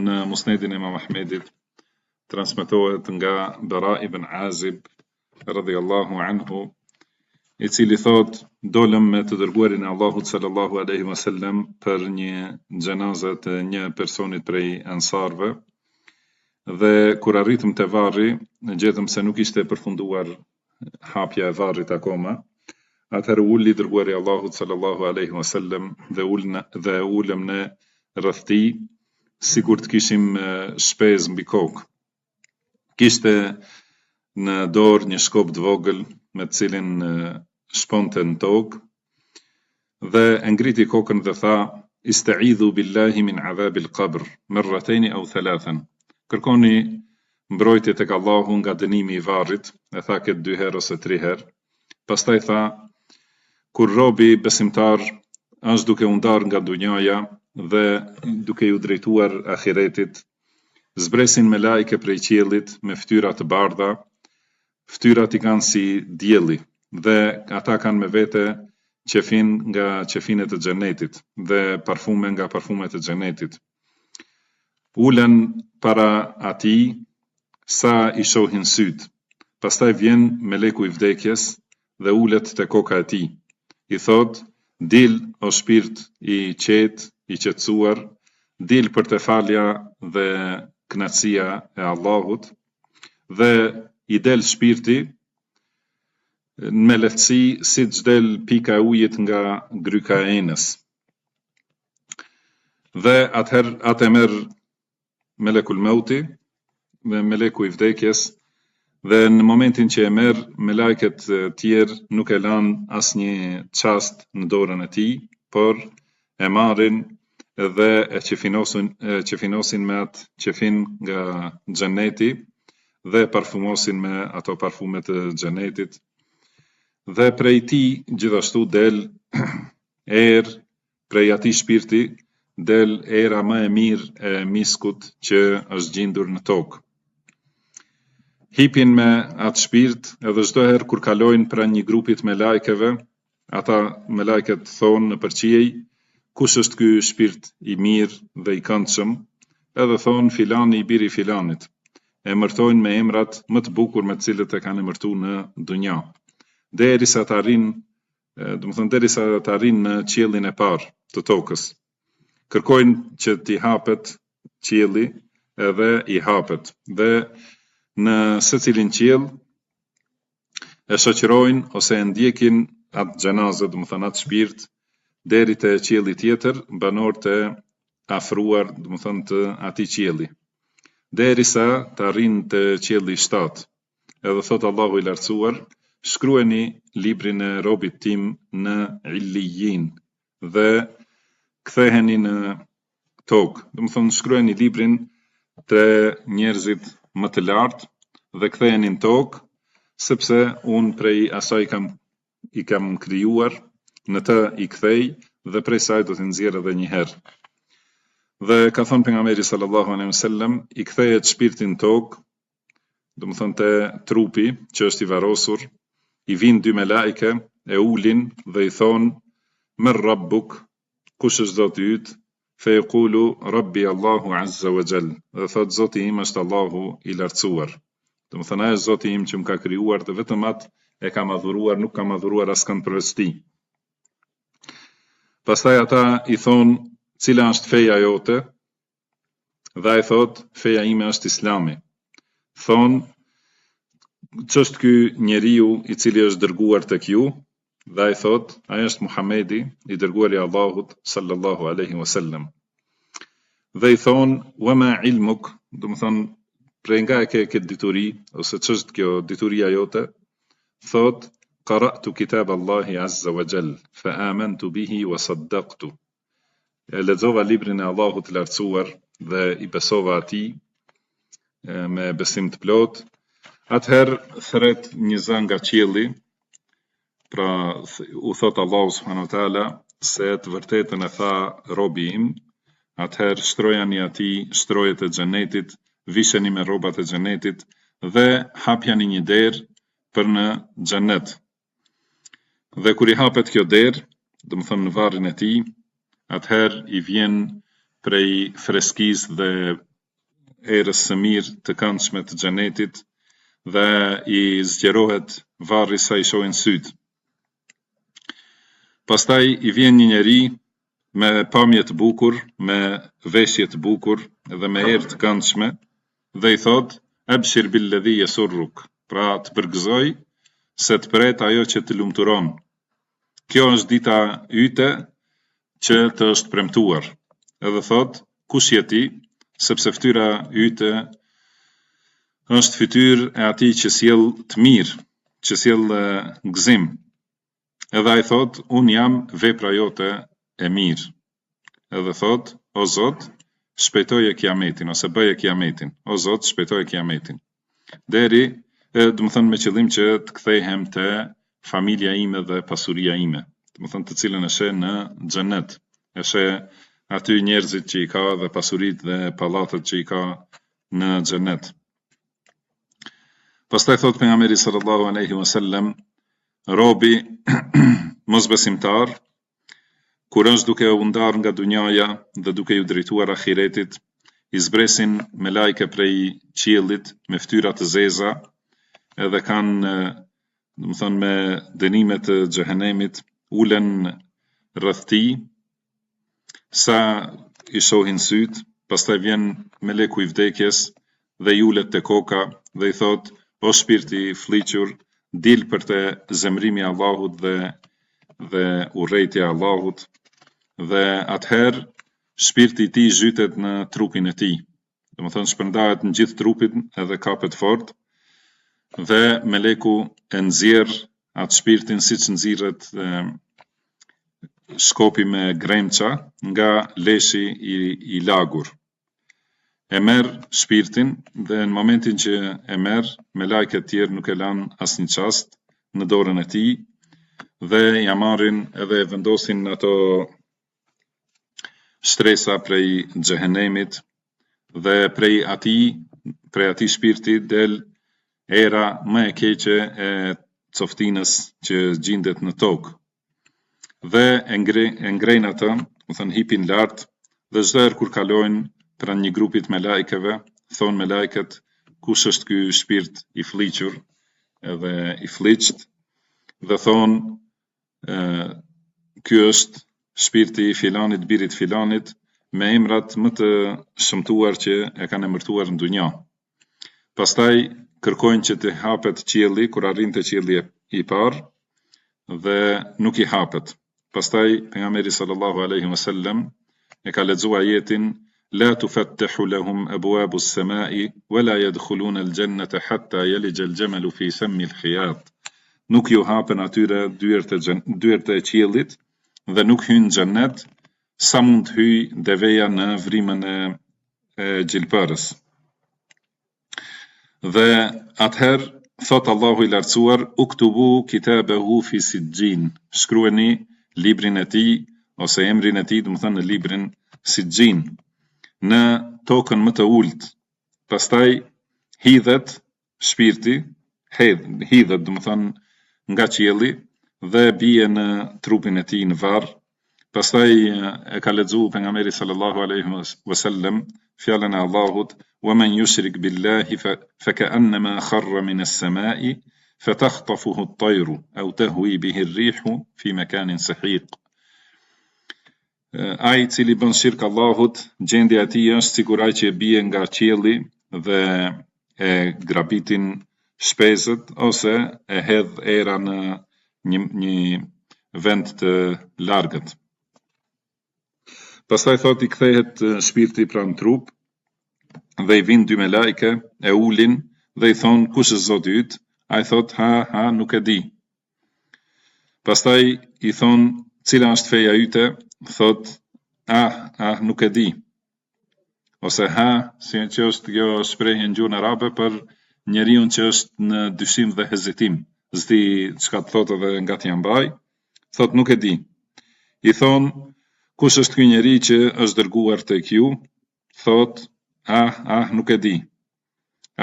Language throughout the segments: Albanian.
Në Musnedin e Imam Ahmedit transmetohet nga Bara ibn Azib radhiyallahu anhu, i cili thotë, dolëm me të dërguarin e Allahut sallallahu alaihi wasallam për një xhenaze të një personit prej ensarëve dhe kur arritëm te varri, gjetëm se nuk ishte përfunduar hapja e varrit akoma. Atëherë u ul i dërguari i Allahut sallallahu alaihi wasallam dhe ulën dhe u ulëm ne rreth tij sikur të kishim shpezë mbi kokë. Kishte në dorë një shkop të vogël me të cilin shponte në tokë dhe e ngriti kokën dhe tha Istaidhu billahi min adhabil qabr merratejni au thalathan Kërkoni mbrojtje tek Allahu nga dënimi i varrit, e tha këtë dy herë ose tri herë. Pastaj tha Kur robi besimtar është duke u ndarë nga dunjaja dhe duke iu drejtuar ahiretit, Zbresin melaike prej qiellit me fytyra të bardha, fytyrat i kanë si dielli dhe ata kanë me vete qefin nga qefinet e xhenetit dhe parfume nga parfumet e xhenetit. Ulen para atij sa i shohin sytë. Pastaj vjen meleku i vdekjes dhe ulet te koka e tij. I thotë, Dil, o shpirt i qetë, i qetësuar, dil për te falja dhe kënaqësia e Allahut, dhe i del shpirti me lehtësi siç del pika e ujit nga gryka e enës. Dhe atëherë atë e merr Melekul Meuti, dhe meleku i vdekjes, dhe në momentin që e merr, melajket tjerë nuk e lanë asnjë çast në dorën e tij, por e marrin dhe e qefinosin, e qefinosin me atë qefin nga xheneti dhe e parfumosin me ato parfume të xhenetit. Dhe prej tij gjithashtu del erë Prej atij shpirti del era më e mirë e miskut që është gjindur në tokë. Hipin me atë shpirt edhe çdo herë kur kalojnë pranë një grupi të melajkeve, ata melajket thonë nëpër qiej, kush është ky shpirt i mirë dhe i këndshëm, edhe thonë filani i biri i filanit. E emërtojnë me emrat më të bukur me të cilët e kanë emërtu në dunja. Derisa të arrijnë domethënë derisa të arrijnë në qiellin e parë të tokës. Kërkojnë që t'i hapet qielli edhe i hapet dhe në secilin qiell e shoqërojnë ose e ndjekin atë xhenaze, domethënë atë shpirt deri te qielli tjetër, banorët e afruar, domethënë të atij qielli. Derisa të arrijnë te qielli i shtatë. Edhe thotë Allahu i Lartësuar, Shkrueni librin e robit tim në Illijin dhe ktheheni në tokë. Domethënë shkrueni librin te njerëzit më të lartë dhe ktheheni në tokë, sepse unë prej asaj kam i kam krijuar, në të i kthej dhe prej saj do t'i nxjerr edhe një herë. Dhe ka thënë pejgamberi sallallahu alejhi wasallam, i kthehet shpirti në tokë, domethënë te trupi që është i varrosur, i vijnë dy melaike, e ulin dhe i thonë, Men Rabbuk, kush është Zoti yt? Fe jekulu, Rabbi Allahu azza wa jall, dhe thotë Zoti im është Allahu i lartësuar. Domethënë ai është Zoti im që më ka krijuar dhe vetëm atë e kam adhuruar, nuk kam adhuruar askënd përveç tij. Pastaj ata i thonë, cila është feja jote? Dhe ai thotë, feja ime është Islami. Thonë, ç'është ky njeriu i cili është dërguar tek ju? Dhe ai thotë, ai është Muhamedi, i dërguari i Allahut sallallahu alaihi wasallam. Dhe i thonë, wa ma ilmuk, domethënë prej nga e ke këtë dituri ose ç'është kjo dituria jote? Thotë, qara'tu kitab Allahi azza wa jall, fa amantu bihi wa saddaqtu. E lexova librin e Allahut të Lartësuar dhe i besova atij me besim të plotë. Atëherë thërret një zë nga qielli, pra u thot Allahu subhanahu wa taala se të vërtetën e tha robi im, atëherë shtrojani atij shtrojet e xhenetit, visheni me rrobat e xhenetit dhe hapjani një derë për në xhenet. Dhe kur i hapet kjo derë, domethënë në varrin e tij, atëherë i vjen prej freskisë dhe erës së mirë të këndshme të xhenetit dhe i zgjerohet varri sa i shohin sytë. Pastaj i vjen një njeri me pamje të bukur, me veshje të bukur dhe me erë të këndshme dhe i thotë ebshir billedhi jesurruk, pra të përgëzoj se të pret ajo që të lumturon. Kjo është dita yte që të është premtuar. Edhe thotë, kush je ti, sepse fytyra yte është fytyrë e atij që sjell të mirë, që sjell gëzim. Edhe ai thotë, unë jam vepra jote e mirë. Edhe thotë, o Zot, shpejtoje kiametin, ose bëje kiametin, o Zot, shpejtoje kiametin. Deri, e, domethënë me qëllim që të kthehem te familja ime dhe pasuria ime, domethënë të cilën e sheh në xhenet, e sheh aty njerëzit që i ka dhe pasuritë dhe pallatet që i ka në xhenet. Pastaj thotë pejgamberi sallallahu alaihi wasallam, robi mosbesimtar kur është duke u ndarë nga dunjaja dhe duke iu drejtuar ahiretit, i zbresin melajke prej qiellit me fytyra të zeza, edhe kanë, domethënë me dënime të xhehenemit, ulen rreth tij, sa i shohin sytë, pastaj vjen meleku i vdekjes dhe i ulet te koka dhe i thotë, o shpirt i flliqur, dil për te zemërimi i Allahut dhe dhe urrejtja e Allahut dhe atëherë shpirti i tij zhytet në trupin e tij. Domethënë shpërndahet në gjithë trupin edhe kapet fort dhe meleku e nxjerr atë shpirtin siç nxirret shkopi me gremça nga leshi i, i lagur. E merr shpirtin dhe në momentin që e merr, melajket tjerë nuk e lanë asnjë çast në dorën e tij dhe ia marrin edhe e vendosin në ato shtresa prej xhehenemit dhe prej atij prej atij shpirti del era më e keqe e coftinës që gjindet në tokë. Dhe e ngre, e ngrejnë atë, domethënë hipin lart dhe çdo herë kur kalojnë pranë një grupi të melajkeve, thonë melajket kush është ky shpirt i flliqur edhe i flliqt dhe thonë ky është shpirti i filanit, birit filanit, me emrat më të shëmtuar që e kanë emërtuar në dunja. Pastaj kërkojnë që të hapet qielli kur arrin te qielli i parë dhe nuk i hapet. Pastaj pejgamberi sallallahu alaihi wasallam e ka lexuar ajetin la tufattahu lahum abwabu as-samai wa la yadkhuluna al-jannata hatta yalija al-jamalu fi sammi al-khiyat. Nuk ju hapen atyre dyert e dyert e qiellit dhe nuk hyjnë në xhennet sa mund të hyjë deveja në vrimën e e gjilpërës. Dhe atëherë thot Allahu i lartësuar uktubu kitabehu fi sijjin, shkrueni librin e tij ose emrin e tij, domethënë në librin Sijjin, në tokën më të ulët. Pastaj hidhet shpirti, hedh, hidhet, domethënë nga qielli dhe bie në trupin e tij në varr. Pastaj e ka lexu pejgamberi sallallahu alaihi wasallam fjalën e Allahut: "Wa man yushrik billahi fa ka'annama kharra min as-sama'i fatakhtafuhu at-tayru aw tahwi bihi ar-rihu fi makanin sahiq." Ai i cili bën shirk Allahut, gjendja e tij është sikur ai që bie nga qielli dhe e grabitin shpezët ose e hedh era në një një vend të largët. Pastaj thotë i kthehet shpirti pra në trup dhe i vijnë dy melajke e ulin dhe i thonë kush është Zoti yt? Ai thotë ha ha nuk e di. Pastaj i thonë cila është feja yte, thotë ah, ah, nuk e di. Ose ha, si që është kjo shprehje në gjuhën arabe për njeriun që është në dyshim dhe hezitim, s'di çka të thotë dhe nga t'ia mbaj, thotë nuk e di. I thonë kush është ky njeri që është dërguar tek ju, thotë ah, ah, nuk e di.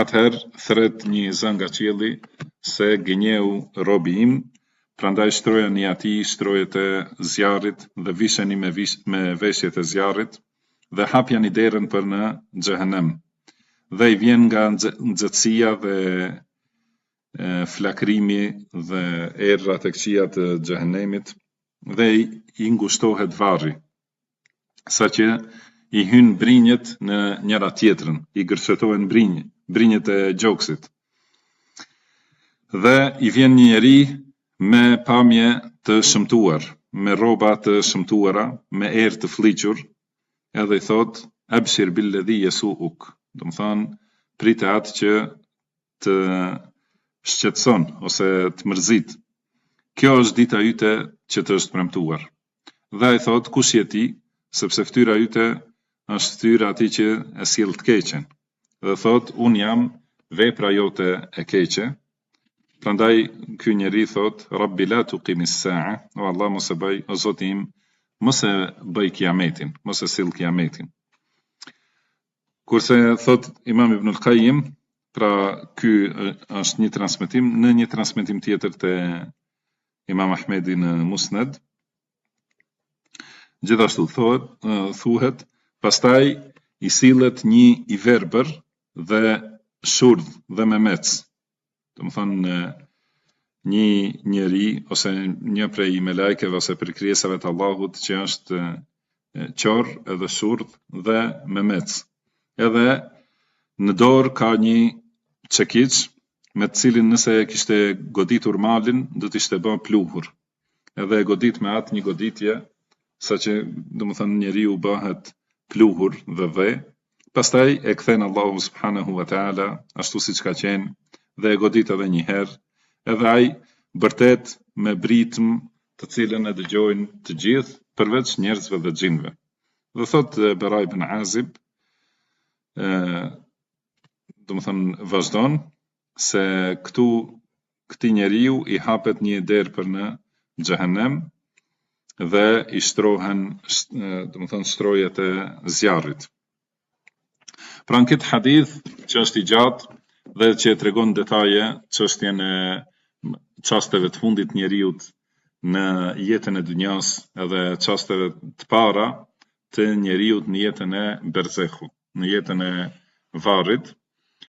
Atëherë thërret një zë nga qielli se gënjeu robi im, prandaj shtrojani atij shtrojet e zjarrit dhe visheni me vish, me veshjet e zjarrit dhe hapjani derën për në xhehenem. Dhe i vjen nga nxehtësia dhe flakrimi dhe erërat e këqija të xhehenemit dhe i ngushtohet varri, saqë i hyjnë brinjët në njëra tjetrën, i gërshetohen brinjë, brinjët e gjoksit. Dhe i vjen një njeri me pamje të shëmtuar, me rroba të shëmtuara, me erë të flliqur, edhe i thotë ebshir billedhi jesuuk, domethënë prite atë që të shqetëson ose të mërzit. Kjo është dita yte që të është premtuar. Dhe ai thotë, kush je ti, sepse fytyra yte është fytyra e atij që e sjell të keqen. Dhe thotë, unë jam vepra jote e keqe. Prandaj ky njeri thotë, Rabbi la tuqimis sa'a, o Allah mos e bëj, o Zoti im, mos e bëj kiametin, mos e sill kiametin. Kurse thotë Imam Ibn al-Qayyim, pra ky është një transmetim, në një transmetim tjetër te Imam Ahmedi në Musned, gjithashtu thohet, thuhet, pastaj i sillet një i verbër dhe shurdh dhe memec. Domethënë një njeri ose një prej melajkeve ose prej krijesave të Allahut që është qorr edhe shurdh dhe memec. Edhe në dorë ka një çekiç me të cilin nëse e kishte goditur malin do të ishte bë pluhur. Edhe e godit me atë një goditje, saqë domethënë njeriu bëhet pluhur dhe dhe, pastaj e kthen Allahu subhanahu wa taala ashtu siç ka qenë dhe e godit edhe një herë, edhe ai bërtet me britmë të cilën e dëgjojnë të gjithë përveç njerëzve dhe xhinëve. Dhe thotë Bera ibn Azib, ë domethënë vazhdon se këtu këtij njeriu i hapet një derë për në xhehenem dhe i shtrohen, domethënë shtrojet e zjarrit. Pra në këtë hadith që është i gjatë dhe që e tregon detaje çështjen e çasteve të fundit të njeriut në jetën e dynjas edhe çasteve të para të njeriut në jetën e berzehut, në jetën e varrit.